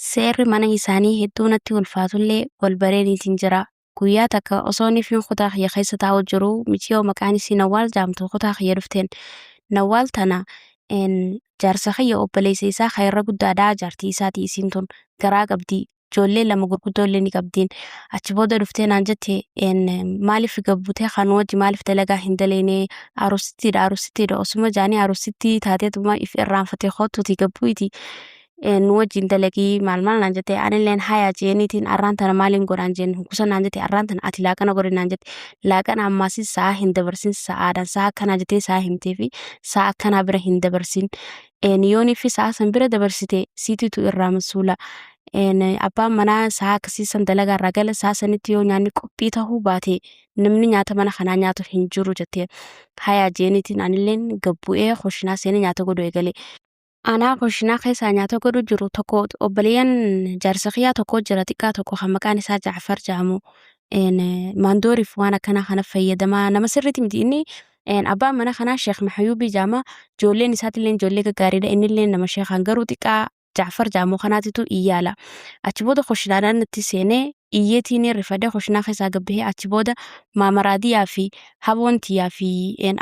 Seerri mana isaanii hedduu natti ulfaatullee wal bareeniitiin jira. Guyyaa takka osoo nifiin kutaa kiyya keessa taa'u jiruu miciyoo maqaan isii Nawwaal jaamtu kutaa kiyya dhufteen. Nawwaal tana jaarsa kiyya obboleessa isaa ka irra guddaadhaa jaartii isaati isiin tun garaa qabdi. Ijoollee lama gurguddoo illee ni qabdiin. Achi booda dhuftee naan jette, maaliif gabbutee kan wajji maaliif dalagaa hin daleene, arusittiidha arusittiidha osuma jaanii arusittii taateetuma if irraanfate, kottuuti gabbuiti nu wajjin dalagii maal maal naan jette. Anilleen haya jeeniitiin arraan tana maaliin godhaan jeen kusan naan jette. Arraan tana ati laaqana godhi naan jette. Laaqana ammaasis sa'a hin dabarsin, sa'aadhaan sa'a akkanaa jettee sa'a himtee fi sa'a akkanaa bira hin dabarsin, yoonii fi sa'a san bira dabarsite siititu irraa masuula. Abbaan manaa sa'a akkasii san dalagaa irraa gala, sa'a sanitti yoo nyaanni qophii tahuu baate namni nyaata mana kanaa nyaatu hin jiru jette. Haya jeeniitiin anilleen gabbu'ee kushinaa seenee nyaata godhu eegale. Anaa kushinaa keessaa nyaata godhu jiru tokko obboleeyyan jaarsa kiyyaa tokko jira, xiqqaa tokko kan maqaan isaa Jaafar jedhamu. Maandooriif waan akkanaa kana fayyadamaa nama sirriitti miti inni. Abbaan mana kanaa Sheekh Maxayuubii jedhama. Ijoolleen isaatillee ijoollee gaggaariidha, innillee nama sheekaan, garuu xiqqaa Jaafar jedhamu kanaatitu iyyaala. Achi booda kushinaadhaan natti seenee iyyeetiin rifadee kushinaa keessaa gabbahee. Achi booda maamaraadiyaa fi haboon tiyyaa fi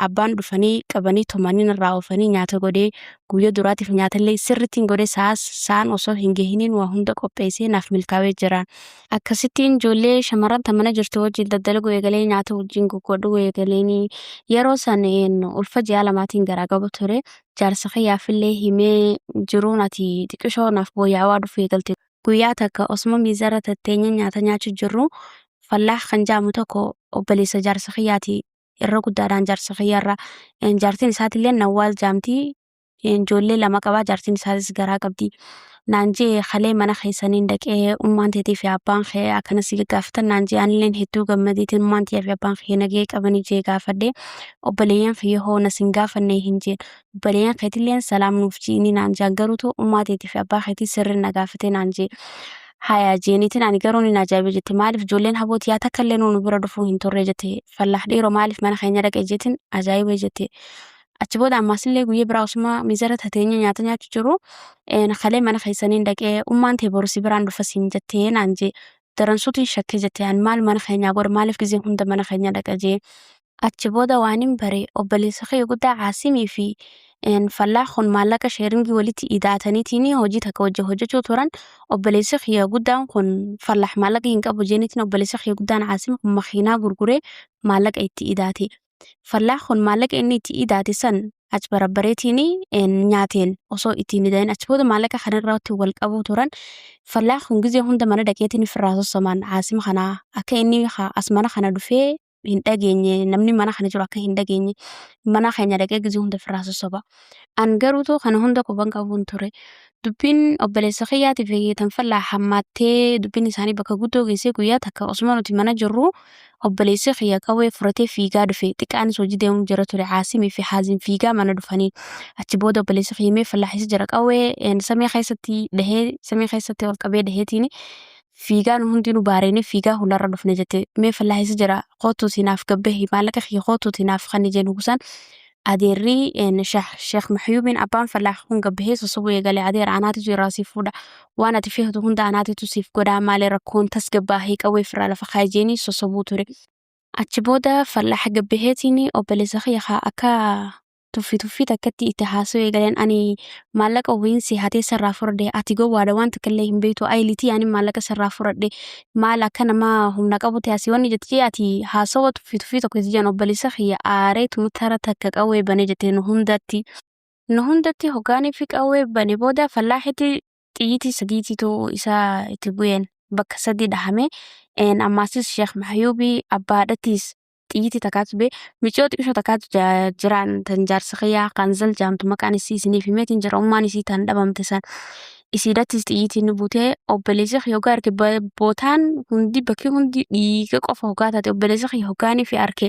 abbaan dhufanii qabanii tumanii narraa oofanii. Nyaata godhee guyyaa duraatiif nyaatallee sirrittiin godhee sa'aan osoo hin gahiniin waa hunda qopheessee naaf milkaa'ee jira. Akkasittiin ijoollee shamarran tan mana jirtu wajjin daddalaguu eegalee, nyaata wajjin goggodhuu eegaleenii. Yeroo san ulfa ji'a 2tiin garaa qabu ture. Jaarsa kiyyaafillee himee jiruun ati xiqqishoo naaf booyyaawaa dhufuu eegalte. Guyyaa takka osuma miizarra tatteenye nyaata nyaachuu jirru Fallaah kan jedhamu tokko, obboleessa jaarsa kiyyaati, irra guddaadhaan jaarsa kiyyaarra. Jaartiin isaatillee Nawwaal jaamti, ijoollee 2 qabaa, jaartiin isaatis garaa qabdi. Naan jee, kalee mana keessaniin dhaqee ummaan teetii fi abbaan kee akkana si gaggaafatan naan jee. Anilleen hedduu gammadeetiin ummaan tiyyaa fi abbaan kee nagee qabanii jee gaafadhe. Obboleeyyan kiyya hoo na sin gaafanne hin jeen. Obboleeyyan keetilleen salaam nuuf ji'ini naan jaan, garuutu ummaa teetii fi abbaa keetii sirri na gaafate naan jee. Haya jeeniitiin ani garuu ni ajaa'ibe jette. Maaliif ijoolleen haboo tiyyaa takka illee nu bira dhufuu hin turre jette. Fallaah dhiiroo maaliif mana keenya dhaqe jeetiin ajaa'ibe jette. Achi booda ammasillee guyyaa biraa osuma miizara tateenya nyaata nyaachuu jiru, kalee mana keessaniin dhaqee ummaan tee boru si biraan dhufa siin jettee naan jee. Daransuutiin shakkee jette, ani maal mana keenyaa godha, maaliif gizee hunda mana keenya dhaqa jee. Achi booda waan hin bare, obboleessa kiyya guddaa Caasimii fi Fallaah kun maallaqa sheeringii walitti idaataniitiin hojii takka wajjin hojjechuu turan. Obboleessi kiyya guddaan kun Fallaah maallaqa hin qabu jeeniitiin obboleessi kiyya guddaan Caasim kun makiinaa gurguree maallaqa itti idaate. Fallaah kun maallaqa inni itti idaate san achbarabbareetiin nyaateen osoo ittiin ida'in. Achi booda maallaqa kana irratti wal qabuu turan. Fallaah kun gizee hunda mana dhaqeetiin firraa sossomaan Caasim kanaa akka inni as mana kana dhufee hin dhageenye, namni mana kana jiru akka hin dhageenye mana keenya dhaqee gizee hunda firraa sossoba. An garuutu kana hunda quban qabuun ture. Dubbiin obboleessa kiyyaatii fi tan Fallaa hammaattee dubbiin isaanii bakka guddoo geessee. Guyyaa takka osuma nuti mana jirru obboleessi kiyya qawwee fudhatee fiigaa dhufe. Xiqqaanis hojii deemuu jira ture. Caasimii fi Haazim fiigaa mana dhufanii. Achi booda obboleessi kiyya mee Fallaa eessa jira, qawwee samii keessatti dhahee, samii keessatti ol qabee dhaheetiin fiigaa nu hundinuu baareenee fiigaa hularra dhufne jette. Mee Fallaa eessa jira, kootuutii naaf gabbahi, maallaqa kiyya kootuutii naaf kanni jennu kusaan adeerri Sheekh Maxyuubiin abbaan Fallaah kun gabbahee sosobuu eegale. Adeera, anaatitu irraa siif fuudha, waan ati feetu hunda anaatitu siif godhaa, maali rakkoon, tasgabbaahii, qawwee firraa lafa kaa'e jeenii sosobuu ture. Achi booda Fallaah gabbaheetiin obboleessa kiyya kaa akka tuffii tuffii takkatti itti haasa'uu eegaleen. Ani maallaqa wayiin si hatee sirraa fudhadhe, ati gowwaadha, waan takka illee hin beektu, ayilitii ani maallaqa sirraa fudhadhe maal akka nama humna qabu ta'e asii wanni jette jee ati haasawa tuffii tuffii tokko itti jedhan. Obboleessa kiyya aaree tumtara takka qawwee bane jette nu hundatti. Nu hundatti hoggaanii fi qawwee bane booda Fallaahitti xiyyitii sadiititu isa itti bu'een bakka sadi dhahame. Ammaasis Sheekh Maxyuubii abbaadhattis xiyyitii takkaatu bee. Miciyoo xiqqishoo takkaatu jiraan tan jaarsa kiyyaa Kanzal jaamtu, maqaan isii isiniif himeetiin jira, ummaan isii tan dhabamte san, isiidhattis xiyyitiin ni buutee. Obboleessi kiyya hoggaa arge bootaan hundi bakki hundi dhiiga qofa hoggaa taate, obboleessi kiyya hoggaanii fi arke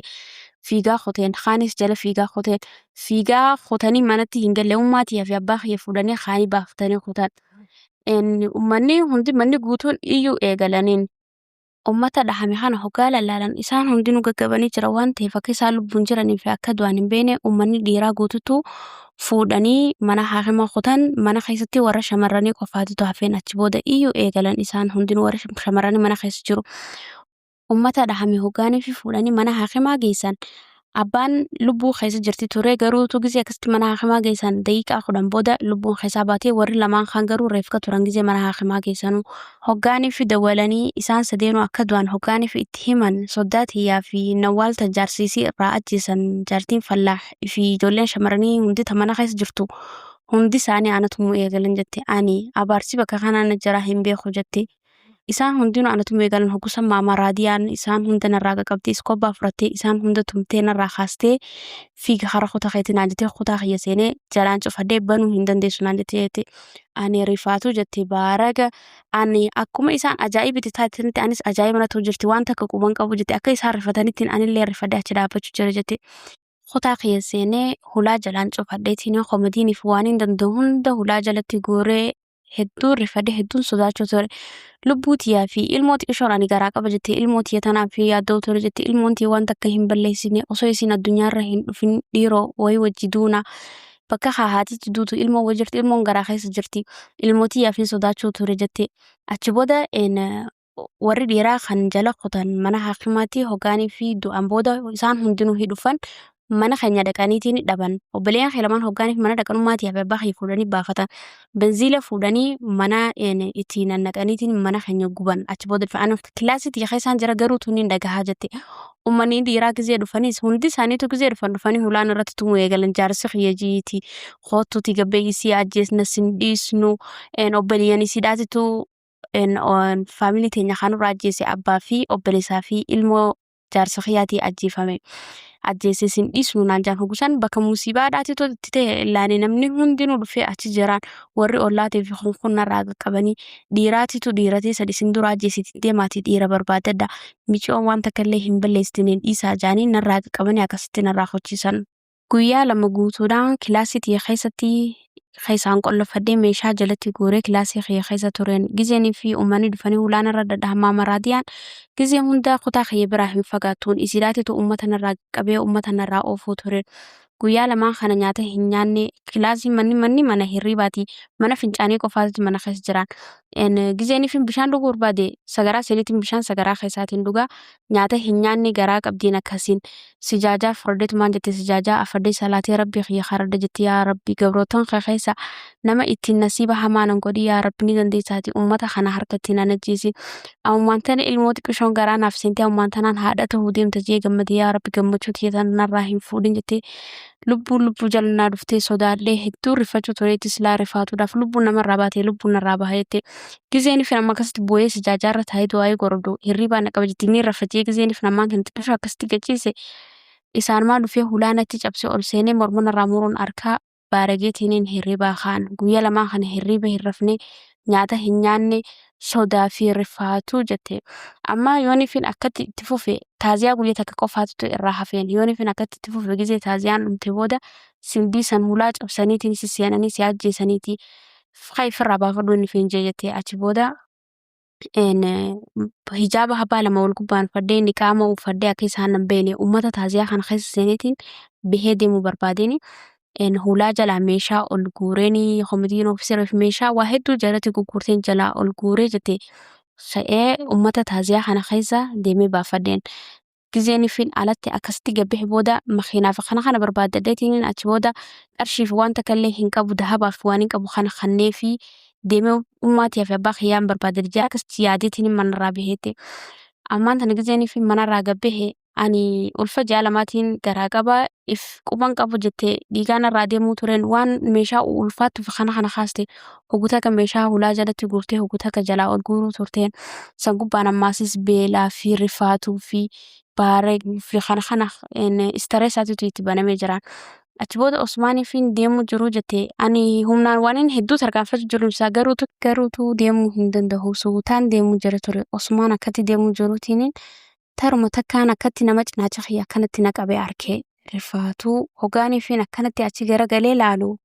fiigaa kuteen, kaanis jala fiigaa kuteen, fiigaa kutanii manatti hin galle. Ummaa tiyyaa fi abbaa kiyya fuudhanii kaanii baafatanii kutan. Ummanni hundi manni guutuun iyyuu eegalaniin. Ummata dhahame kana hoggaa lallaalan isaan hundinuu gaggabanii jira waan ta'eef akka isaan lubbuun jiranii fi akka du'an hin beekne. Ummanni dhiiraa guututu Fuudhanii mana haakima kutan. Mana keessatti warra shamarranii qofaatitu hafeen. Achi booda iyyuu eegalan isaan hundinuu, warra shamarranii mana keessa jiru. Ummata dhahame hoggaanii fi fuudhanii mana haakimaa geessan. Abbaan lubbuu keessa jirti ture, garuutu gizee akkasitti mana haakimaa geessan daqiiqaa 10 booda lubbuun keessaa baatee. Warri lamaan kaan garuu reefka turan gizee mana haakimaa geessanuu. Hoggaanii fi dawwalanii isaan sadeenuu akka du'an hoggaanii fi itti himan, soddaa tiyyaa fi Nawwaal ta jaarsiisii irraa ajjeesan, jaartiin Fallaah fi ijoolleen shamarranii hundi ta mana keessa jirtu hundi isaanii ana tumuu eegalan jette. Ani abaarsi bakka kanaa na jira hin beeku jette. Isaan hundinuu ana tumuu eegalan. Hoggusan maama Raadiyaan isaan hunda narraa qaqabdee, iskoobbaa fudhattee isaan hunda tumtee narraa kaastee, fiiga kara kutaa keetii naan jettee, kutaa kiyya seenee jalaan cufadhee banuu hin dandeessu naan jettee jette. Ani rifaatu jette baaraga ani akkuma isaan ajaa'ibitti taatanitti anis ajaa'iba natti jirti, waan takka quban qabu jette. Akka isaan rifatanitti anillee rifadhee achi dhaabbachuu jira jette. Kutaa kiyya seenee hulaa jalaan cufadheetiin komodiiniif waan hin danda'u hunda hulaa jalatti guuree hedduun rifadhe, hedduun sodaachuu ture. Lubbuu tiyyaa fi ilmoo xiqqishoon ani garaa qaba jette, ilmoo tiyya tanaaf yaadda'u ture jette. Ilmoon tiyya waan takka hin balleessine, osoo isiin addunyaarra hin dhufin dhiiroo wayii wajji duuna. Bakka haa haatitti duutu ilmoon wajji jirti, ilmoon garaa keessa jirti. Ilmoo tiyyaaf hin sodaachuu ture jette. Achi booda warri dhiiraa kan jala kutan mana hakimaatti hoggaanii fi du'an booda isaan hundinuu hi dhufan, mana keenya dhaqaniitiin dhaban. Obboleeyyan kee lamaan hoggaaniif mana dhaqanummaa fi abbaa kee fuudhanii baafatan. Benziila fuudhanii mana itti nannaqaniitiin mana keenya guban. Achi booda dhufan. Ani kilaasii tiyya keessaan jira, garuu tunniin dhagahaa jette. Uummanni dhiiraa gizee dhufanis hundi isaaniitu gizee dhufan dhufanii hulaan irratti tumuu eegalan. Jaarsi kiyya jiiti koottuuti gabbee isii ajjeesna sin dhiisnu, obboleeyyan isiidhaatitu faamilii teenya kanurraa ajjeese, abbaa fi obboleessaa fi ilmoo jaarsa kiyyaatii ajjeefame. Ajjeese sin dhiisnu naan jaan. Hugusan bakka musiibaadhaatitu itti ta'e ilaane, namni hundinuu dhufee achi jiraan, warri ollaatii fi kun kun narraa qaqqabanii, dhiiraatitu dhiiratee san isin dura ajjeesiti, deemaatii dhiira barbaadadha. Miciyoon waan takka illee hin balleessine, dhiisaa jaanii narraa qaqqabanii akkasitti narraa kochiisan. Guyyaa 2 guutuudhaan kilaasii tiyya keessatti keessaan qollofadhee meeshaa jalatti guuree kilaasii kiyya keessa tureen. Gizeenii fi uummanni dhufanii hulaan irra dhadhahan, maama Raadiyaan gizee hunda kutaa kiyya biraa hin fagaattuun, isiidhaatitu uummata narraa qabee uummata narraa oofuu ture. Guyyaa lamaan kana nyaata hin nyaanne. Kilaasii manni mana hirriibaati, mana fincaanii qofaatu mana keessa jiraan. Gizeenii fi bishaan dhuguu barbaade sagaraa seeniitiin bishaan sagaraa keessaatiin dhugaa, nyaata hin nyaanne, garaa qabdiin akkasiin. Sijaajaa fudhadheetumaan jette, sijaajaa afadhee salaatee Rabbii kiyya kadhadhe jette. Yaa Rabbi, gabrootan kee keessa nama ittiin nasiiba hamaa nan godhi, yaa Rabbi, ni dandeessaati, ummata kana harkatti nan ajjeesi. Ammumaan tana ilmoo xiqqishoon garaa naaf seentee, ammumaan tanaan haadha ta'uu deemta jee gammade. Yaa Rabbi, gammachuu tiyya tana narraa hin fuudhin jettee. Lubbuun lubbuu jala naa dhuftee sodaadhee hedduu rifachuu tureetti, silaa rifaatuudhaaf lubbuun namarraa baatee lubbuun narraa baha jette. Gizeen fi amma akkasitti boo'ee sijaajaarra taa'ee du'aayii godhadhu hirriibaa na qaba jetti, ni raffatee. Gizeen fi ammaan kan xiqqisho akkasitti gachiise, isaanumaa dhufee hulaa natti cabsee ol seenee morma narraa muruun harkaa baarageetiiniin hirribaa kaan. Guyyaa lamaan kana hirriba hin rafne, nyaata hin nyaanne, sodaa fi rifaatuu jette. Amma yooniifin akkatti itti fufe, taaziyaa guyya takka qofaatutu irraa hafeen, yooniifin akkatti itti fufe, gizee taaziyaan dhumte booda sildii san hulaa cabsaniitiin si seenanii si ajjeesaniiti, ka ifirraa baafadhu inni fiin jee jette. Achi booda hijaaba habbaa lama wal gubbaan uffadhee, niqaama uffadhee, akka isaan hin beekne ummata taaziyaa kana keessa seeneetiin bahee deemuu barbaadeen, hulaa jalaa meeshaa ol guureen, komitiin ofiisera fi meeshaa waa hedduu jalatti gurgurteen jalaa ol guuree jette, ka'ee ummata taaziyaa kana keessa deemee baafadheen. Gizeen fin alatti akkasitti gabbahe booda makiinaa fi kana kana barbaaddadheetiin, achi booda qarshii fi waan takka illee hin qabu, dahabaa fi waan hin qabu kana kannee fi deemee ummaatii fi abbaa kiyyaan barbaaddadhe jee akkasitti yaadeetiin manarraa baheette. Ammaan tana gizeen fi manarraa gabbahe ani ulfa ji'a lamaatiin garaa qaba, if quban qabu jette, dhiigaan irraa deemuu tureen, waan meeshaa ulfaattu fi kana kana kaaste, hogu takka meeshaa hulaa jalatti guurtee, hogu takka jalaa ol guuruu turteen. San gubbaan ammaasis beelaa fi rifaatuu fi baaree fi kana kana istareessaatitu itti banamee jiraan. Achi booda Osmaaniif deemuu jiru jette, ani humnaan waan inni hedduu tarkaanfachuu jiru isaa garuutu deemuu hin danda'u, suutaan deemuu jira ture. Osmaan akkatti deemuu jiruutiin taruma takkaan akkatti nama cinaacha kiyya akkanatti na qabee arkee, rifaatuu hoggaanii fi akkanatti achi garagalee laalu.